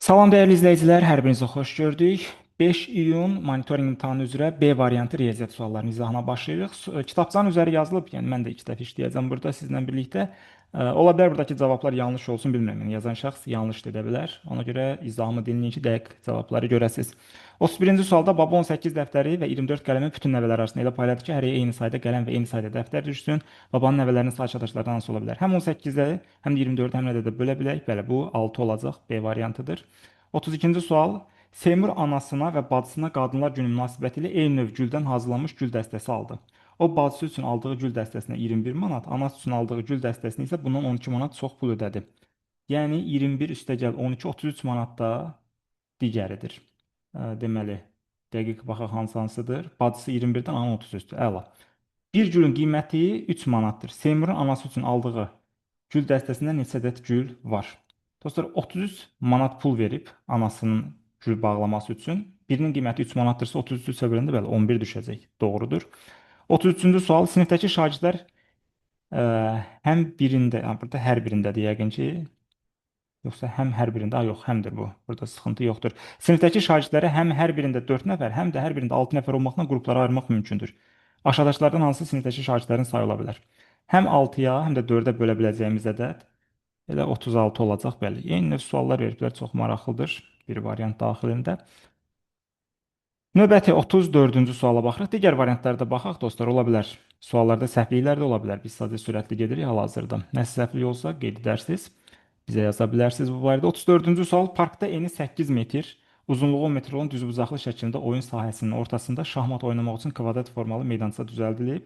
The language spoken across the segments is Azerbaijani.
Salam dəyərli izləyicilər, hər birinizi xoş gördük. 5 iyun monitorinq imtahanı üzrə B variantı riyaziyyat suallarının izahına başlayırıq. Kitabçanın üzəri yazılıb, yəni mən də iki dəfə işləyəcəm burada sizlə birlikdə. Ola bilər buradakı cavablar yanlış olsun, bilmirəm. Yəni yazan şəxs yanlış da edə bilər. Ona görə izahımı dinləyin ki, dəqiq cavabları görəsiniz. 31-ci sualda baba 18 dəftəri və 24 qələmi bütün nəvələr arasında elə payladı ki, hər eyni sayda qələm və eyni sayda dəftər düşsün. Babanın nəvələrinin sayı aşağıdakılardan hansı ola bilər? Həm 18-ə, həm də 24-ə, həm də bölə bilək. Bəli, bu 6 olacaq. B variantıdır. 32-ci sual. Seymur anasına və bacısına Qadınlar Günü münasibətilə eyni növ güldən hazırlanmış gül dəstəsi aldı. O bacısı üçün aldığı gül dəstəsinə 21 manat, anası üçün aldığı gül dəstəsinə isə bundan 12 manat çox pul ödədi. Yəni 21 üstəgəl 12, 33 manat da digəridir. Deməli, dəqiq baxaq hansı hansıdır. Bacısı 21-dən ana 33-dür. Əla. Bir gülün qiyməti 3 manatdır. Seymurun anası üçün aldığı gül dəstəsində neçə ədəd gül var? Dostlar, 33 manat pul verib anasının gül bağlaması üçün. Birinin qiyməti 3 manatdırsa 33-ə böləndə bəli 11 düşəcək. Doğrudur. 33-cü sual. Sinifdəki şagirdlər həm birində, yəni burada hər birindədir yəqin ki, yoxsa həm hər birində, yox, həmdir bu. Burada sıxıntı yoxdur. Sinifdəki şagirdlərə həm hər birində 4 nəfər, həm də hər birində 6 nəfər olmaqla qruplara ayırmaq mümkündür. Aşağıdakılardan hansı sinifdəki şagirdlərin sayı ola bilər? Həm 6-ya, həm də 4-ə bölə biləcəyimiz ədəd elə 36 olacaq. Bəli, eyni növ suallar veriblər, çox maraqlıdır bir variant daxilində. Növbəti 34-cü suala baxırıq. Digər variantlarda baxaq dostlar, ola bilər. Suallarda səhvliklər də ola bilər. Biz sadəcə sürətli gedirik hal-hazırda. Nə səhvlik olsa qeyd edərsiniz. Bizə yaza bilərsiniz bu barədə. 34-cü sual. Parkda eni 8 metr, uzunluğu 10 metr olan düzbucaqlı şəklində oyun sahəsinin ortasında şahmat oynamaq üçün kvadrat formalı meydança düzəldilib.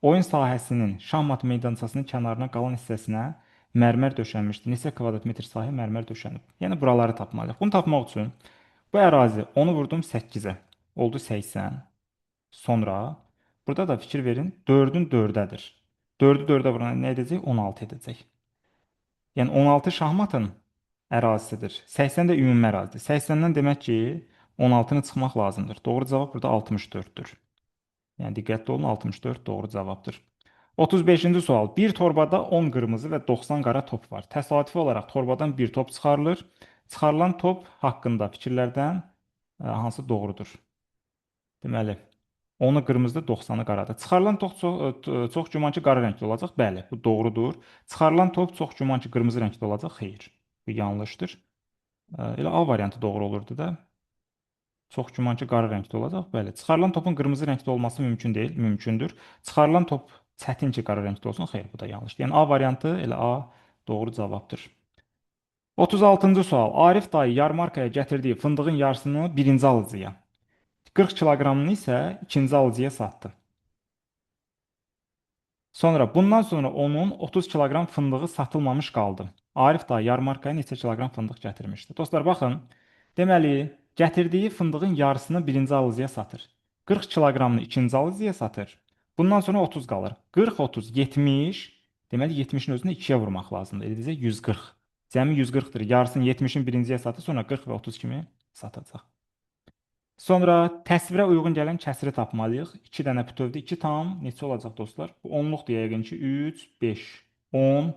Oyun sahəsinin şahmat meydançasının kənarına qalan hissəsinə mərmər döşənmişdir. Neçə kvadrat metr sahə mərmər döşənib? Yəni buraları tapmalıyıq. Bunu tapmaq üçün bu ərazi 10-u vurdum 8-ə. Oldu 80. Sonra burada da fikir verin 4-ün 4-ədir. 4-ü 4-ə vuran nə edəcək? 16 edəcək. Yəni 16 şahmatın ərazisidir. 80 də ümumi ərazidir. 80-dən demək ki 16-nı çıxmaq lazımdır. Doğru cavab burada 64-dür. Yəni diqqətli olun, 64 doğru cavabdır. 35-ci sual. Bir torbada 10 qırmızı və 90 qara top var. Təsadüfi olaraq torbadan bir top çıxarılır. Çıxarılan top haqqında fikirlərdən hansı doğrudur? Deməli, 10-u qırmızıdır, 90-ı qaradır. Çıxarılan top çox güman ki, qara rəngli olacaq. Bəli, bu doğrudur. Çıxarılan top çox güman ki, qırmızı rəngli olacaq. Xeyr, bu yanlışdır. Elə A variantı doğru olurdu da. Çox güman ki, qara rəngli olacaq. Bəli, çıxarılan topun qırmızı rəngli olması mümkün deyil, mümkündür. Çıxarılan top çətin ki, qara rəngli olsun. Xeyr, bu da yanlışdır. Yəni A variantı elə A doğru cavabdır. 36-cı sual. Arif dayı yarmarkaya gətirdiyi fındığın yarısını birinci alıcıya, 40 kiloqramını isə ikinci alıcıya satdı. Sonra bundan sonra onun 30 kiloqram fındığı satılmamış qaldı. Arif dayı yarmarkaya neçə kiloqram fındıq gətirmişdi? Dostlar, baxın. Deməli, gətirdiyi fındığın yarısını birinci alıcıya satır. 40 kiloqramını ikinci alıcıya satır. Bundan sonra 30 qalır. 40, 30, 70. Deməli, 70-in özünü 2-yə vurmaq lazımdır. Edəcək 140. Cəmi 140-dır. Yarısını 70-in birinciyə satır, sonra 40 və 30 kimi satacaq. Sonra təsvirə uyğun gələn kəsiri tapmalıyıq. 2 dənə bütövdə 2 tam neçə olacaq dostlar? Bu 10-luqdur yəqin ki. 3, 5, 10,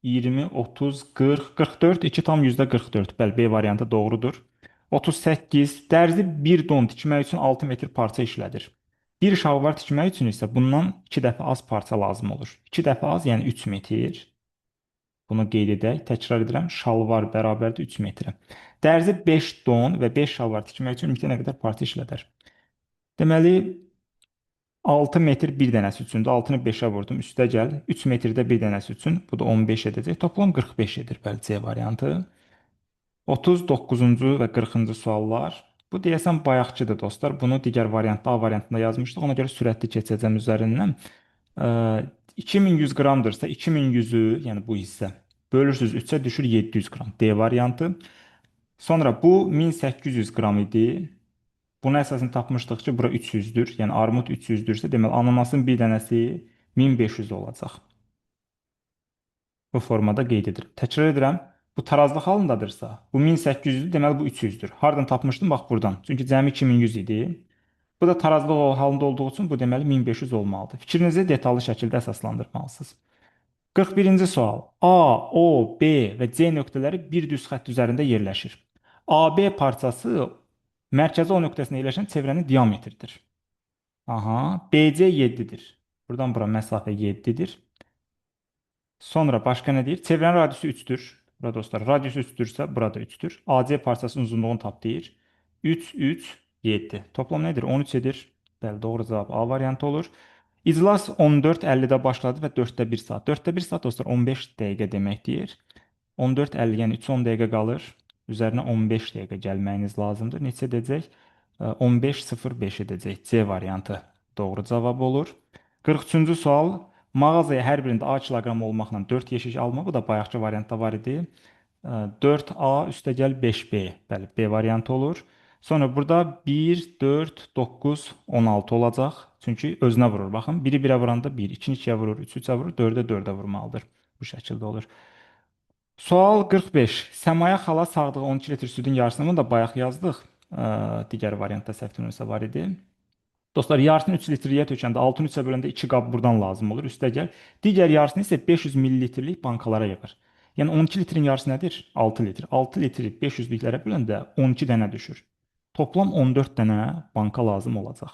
20, 30, 40, 44, 2 tam %44. Bəli, B variantı doğrudur. 38. Dərzi bir don tikmək üçün 6 metr parça işlədir. Bir şalvar tikmək üçün isə bundan 2 dəfə az parça lazım olur. 2 dəfə az, yəni 3 metr. Bunu qeyd edək. Təkrar edirəm, şalvar bərabərdir 3 metrə. Dərzi 5 don və 5 şalvar tikmək üçün ümumiyyətlə nə qədər parça işlədər? Deməli, 6 metr bir dənəsi üçündür. 6-nı 5-ə vurdum. Üstə gəl. 3 metrdə bir dənəsi üçün. Bu da 15 edəcək. Toplam 45 edir. Bəli, C variantı. 39-cu və 40-cı suallar. Bu deyəsən bayaqkıdır dostlar. Bunu digər variantda, A variantında yazmışdıq. Ona görə sürətli keçəcəm üzərindən. 2100 qramdırsa 2100-ü, yəni bu hissə bölürsünüz 3-ə düşür 700 qram. D variantı. Sonra bu 1800 qram idi. Buna əsasən tapmışdıq ki, bura 300-dür. Yəni armud 300-dürsə, deməli ananasın bir dənəsi 1500 olacaq. Bu formada qeyd edirəm. Təkrar edirəm. Bu tarazlıq halındadırsa, bu 1800-dür, deməli bu 300-dür. Hardan tapmışdım? Bax buradan. Çünki cəmi 2100 idi. Bu da tarazlıq halında olduğu üçün bu deməli 1500 olmalıdır. Fikrinizi detallı şəkildə əsaslandırmalısınız. 41-ci sual. A, O, B və C nöqtələri bir düz xətt üzərində yerləşir. AB parçası mərkəzi O nöqtəsində yerləşən çevrənin diametridir. Aha, BC 7-dir. Buradan bura məsafə 7-dir. Sonra başqa nə deyir? Çevrənin radiusu 3-dür. Burada dostlar, radius 3-dürsə, burada 3-dür. AC parçasının uzunluğunu tap deyir. 3, 3, 7. Toplam nədir? 13 edir. Bəli, doğru cavab A variantı olur. İclas 14:50-də başladı və 4-də 1 saat. 4-də 1 saat dostlar 15 dəqiqə demək deyir. 14:50, yəni 3-10 dəqiqə qalır. Üzərinə 15 dəqiqə gəlməyiniz lazımdır. Neçə edəcək? 15:05 edəcək. C variantı doğru cavab olur. 43-cü sual. Mağazaya hər birində A kiloqram olmaqla 4 yeşik alma. Bu da bayaqki variantda var idi. 4A üstəgəl 5B. Bəli, B variantı olur. Sonra burada 1, 4, 9, 16 olacaq. Çünki özünə vurur. Baxın, 1-i 1-ə vuranda 1, 2-ni 2-yə vurur, 3-ü 3-ə vurur, 4-ə 4-ə vurmalıdır. Bu şəkildə olur. Sual 45. Səmaya xala sağdığı 12 litr südün yarısını, bunu da bayaq yazdıq. Digər variantda səhv etmirəmsə var idi. Dostlar, yarısını 3 litriyə tökəndə 6-nı 3-ə böləndə 2 qab buradan lazım olur. Üstəgəl digər yarısını isə 500 millilitrlik bankalara yığır. Yəni 12 litrin yarısı nədir? 6 litr. 6 litri 500-lüklərə böləndə 12 dənə düşür. Toplam 14 dənə banka lazım olacaq.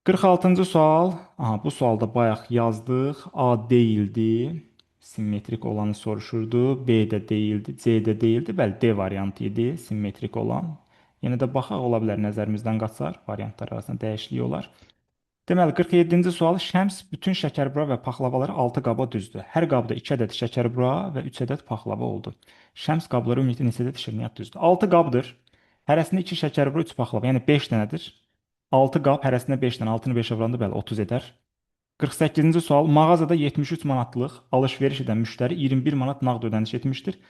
46-cı sual. Aha, bu sualda bayaq yazdıq. A deyildi. Simmetrik olanı soruşurdu. B də deyildi. C də deyildi. Bəli, D variantı idi. Simmetrik olan. Yenə də baxaq, ola bilər nəzərimizdən qaçar. Variantlar arasında dəyişiklik olar. Deməli, 47-ci sual. Şəms bütün şəkərbura və paxlavaları 6 qaba düzdü. Hər qabda 2 ədəd şəkərbura və 3 ədəd paxlava oldu. Şəms qabları ümumiyyətlə neçə ədəd şirniyyat düzdü? 6 qabdır. Hərəsində 2 şəkərbura, 3 paxlava, yəni 5 dənədir. 6 qab, hərəsində 5 dənə, 6-nı 5-ə vuranda bəli 30 edər. 48-ci sual. Mağazada 73 manatlıq alış-veriş edən müştəri 21 manat nağd ödəniş etmişdir.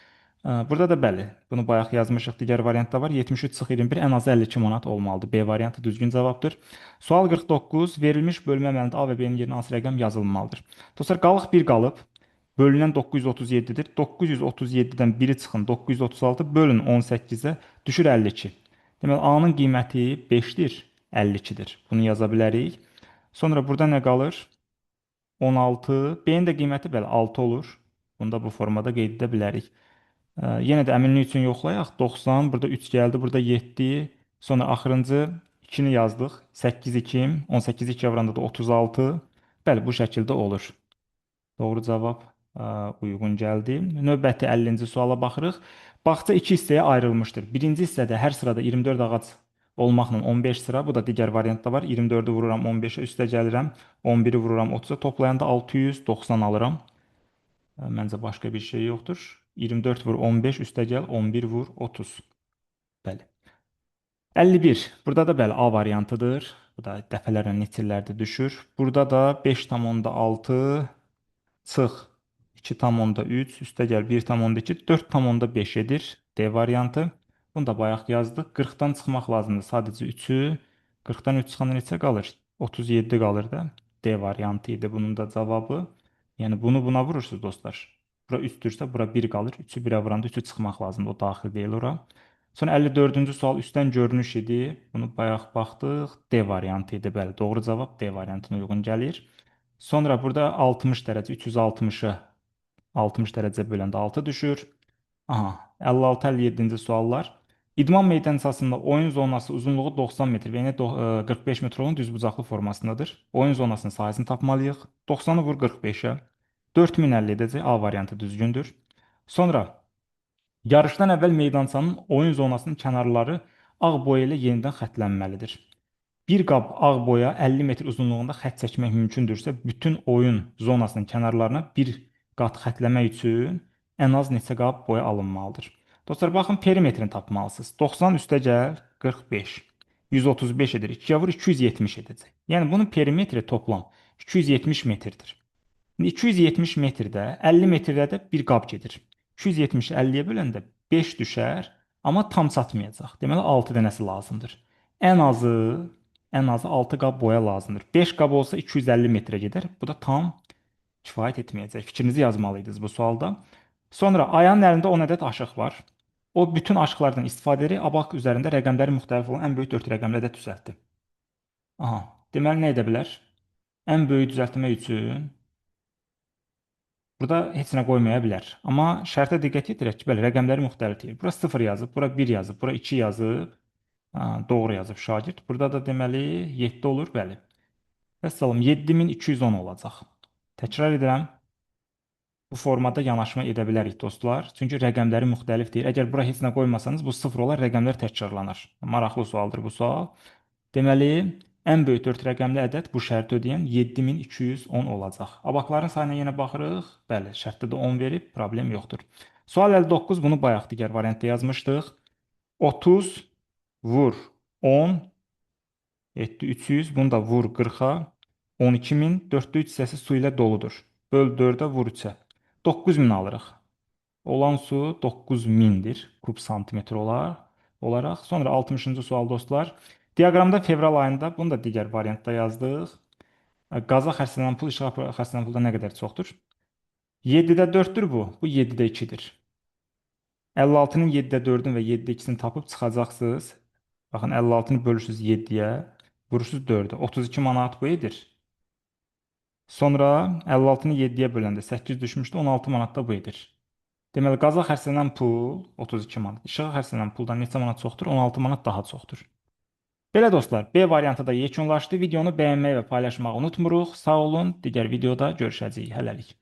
Burada da bəli, bunu bayaq yazmışıq, digər variantda var. 73 çıx 21 ən azı 52 manat olmalıdır. B variantı düzgün cavabdır. Sual 49. Verilmiş bölmə əməlində A və B-nin yerinə hansı rəqəm yazılmalıdır? Dostlar, qalıq 1 qalıb. Bölünən 937-dir. 937-dən 1-i çıxın 936, bölün 18-ə düşür 52. Deməli, A-nın qiyməti 5-dir, 52-dir. Bunu yaza bilərik. Sonra burada nə qalır? 16. B-nin də qiyməti bəli 6 olur. Bunu da bu formada qeyd edə bilərik. Yenə də əminlik üçün yoxlayaq. 90, burada 3 gəldi, burada 7. Sonra axırıncı 2-ni yazdıq. 8, 2, 18 2 vuranda da 36. Bəli, bu şəkildə olur. Doğru cavab uyğun gəldi. Növbəti 50-ci suala baxırıq. Bağça 2 hissəyə ayrılmışdır. Birinci hissədə hər sırada 24 ağac olmaqla 15 sıra. Bu da digər variantda var. 24-ü vururam 15-ə, üstə gəlirəm. 11-i vururam 30-a. Toplayanda 690 alıram. Məncə başqa bir şey yoxdur. 24 vur 15, üstə gəl 11 vur 30. Bəli. 51. Burada da bəli A variantıdır. Bu da dəfələrlə neçələrdə düşür. Burada da 5,6 çıx 2,3 üstə gəl 1,2 4,5 edir. D variantı. Bunu da bayaq yazdıq. 40-dan çıxmaq lazımdır. Sadəcə 3-ü. 40-dan 3 çıxanda neçə qalır? 37 qalır da. D variantı idi bunun da cavabı. Yəni bunu buna vurursunuz dostlar. Bura 3-dürsə bura 1 qalır. 3-ü 1-ə vuranda 3-ü çıxmaq lazımdır. O daxil deyil ora. Sonra 54-cü sual üstdən görünüş idi. Bunu bayaq baxdıq. D variantı idi. Bəli, doğru cavab D variantına uyğun gəlir. Sonra burada 60 dərəcə 360-ı 60 dərəcə böləndə 6 düşür. Aha, 56-57-ci suallar. İdman meydançasında oyun zonası uzunluğu 90 metr və eni 45 metr olan düzbucaqlı formasındadır. Oyun zonasının sahəsini tapmalıyıq. 90-ı vur 45-ə. 4050 edəcək. A variantı düzgündür. Sonra yarışdan əvvəl meydançanın oyun zonasının kənarları ağ boya ilə yenidən xətlənməlidir. Bir qab ağ boya 50 metr uzunluğunda xətt çəkmək mümkündürsə, bütün oyun zonasının kənarlarına bir qat xətləmək üçün ən az neçə qab boya alınmalıdır? Dostlar, baxın, perimetrini tapmalısınız. 90 üstə gəl 45. 135 edir. 2-yə vur 270 edəcək. Yəni bunun perimetri toplam 270 metrdir. İndi 270 metrdə 50 metrdə də bir qab gedir. 270-i 50-yə böləndə 5 düşər, amma tam çatmayacaq. Deməli 6 dənəsi lazımdır. Ən azı 6 qab boya lazımdır. 5 qab olsa 250 metrə gedər. Bu da tam kifayət etməyəcək. Fikrinizi yazmalıydınız bu sualda. Sonra Ayanın əlində 10 ədəd aşıq var. O bütün aşıqlardan istifadə edərək abak üzərində rəqəmləri müxtəlif olan ən böyük 4 rəqəmlə də düzəltdi. Aha, deməli nə edə bilər? Ən böyüyü düzəltmək üçün Burada heç nə qoymaya bilər. Amma şərtə diqqət yetirək ki, bəli, rəqəmləri müxtəlif deyil. Bura 0 yazıb, bura 1 yazıb, bura 2 yazıb. Doğru yazıb şagird. Burada da deməli 7 olur, bəli. Vəssalam, 7210 olacaq. Təkrar edirəm. Bu formada yanaşma edə bilərik dostlar. Çünki rəqəmləri müxtəlif deyil. Əgər bura heç nə qoymasanız, bu 0 olar, rəqəmlər təkrarlanar. Maraqlı sualdır bu sual. Deməli, ən böyük 4 rəqəmli ədəd bu şərti ödəyən 7210 olacaq. Abakların sayına yenə baxırıq. Bəli, şərtdə də 10 verib, problem yoxdur. Sual 59, bunu bayaq digər variantda yazmışdıq. 30 vur 10 etdi 300, bunu da vur 40-a. 12.000, 4-də 3 hissəsi su ilə doludur. Böl 4-ə vur 3-ə. 9000 alırıq. Olan su 9000-dir kub santimetr olaraq. Sonra 60-cı sual dostlar. Diaqramda fevral ayında, bunu da digər variantda yazdıq. Qaza xərclənən pul işığa xərclənən puldan nə qədər çoxdur? 7-də 4-dür bu. Bu 7-də 2-dir. 56-nın 7-də 4-ün və 7-də 2-sini tapıb çıxacaqsınız. Baxın, 56-nı bölürsünüz 7-yə, vurursunuz 4-ə. 32 manat bu edir. Sonra 56-nı 7-yə böləndə 8 düşmüşdü, 16 manat da bu edir. Deməli, qaza xərclənən pul 32 manat. İşığa xərclənən puldan neçə manat çoxdur? 16 manat daha çoxdur. Belə dostlar, B variantı da yekunlaşdı. Videonu bəyənməyi və paylaşmağı unutmuruq. Sağ olun. Digər videoda görüşəcəyik. Hələlik.